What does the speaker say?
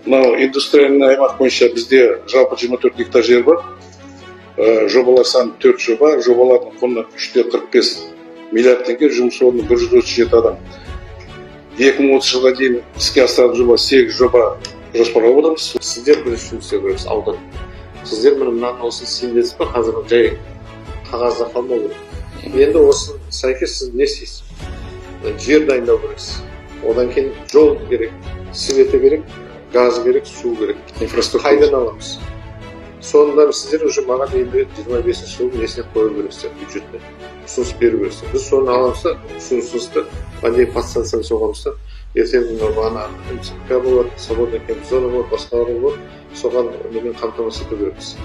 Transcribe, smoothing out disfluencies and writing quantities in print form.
Мынау индустриальный аймақ бойынша бізде жалпы 24 гектар жер бар. Жобалар саны төрт жоба, жобалардың құны 3,45 миллиард теңге, жұмыс орны 137 адам. 2030 жылға дейін іске асыратын жоба, сегіз жоба жоспарлап отырмыз. Сіздер бірінші жұмыс істеу керексіз, аудан. Сіздер, міне, мынаны осыны істейін дедіңіз ба, қазір жай қағазда қалмау керек. Енді осы сәйкес сіз не істейсіз? Жер дайындау керексіз, одан кейін жол керек, светі керек, газ керек, су керек. Инфраструктура. Қайдан аламыз соның бәрін? Сіздер уже маған енді 25-жылдың несіне қою керексіздер, бюджетіне ұсыныс беру керексіздер. Біз соны аламыз да, ұсынысты мына подстанцияны соғамыз да, ертең мынау ана МЦК болады, свободный зона болады, басқалар болады, соған немен қамтамасыз ету керекпіз.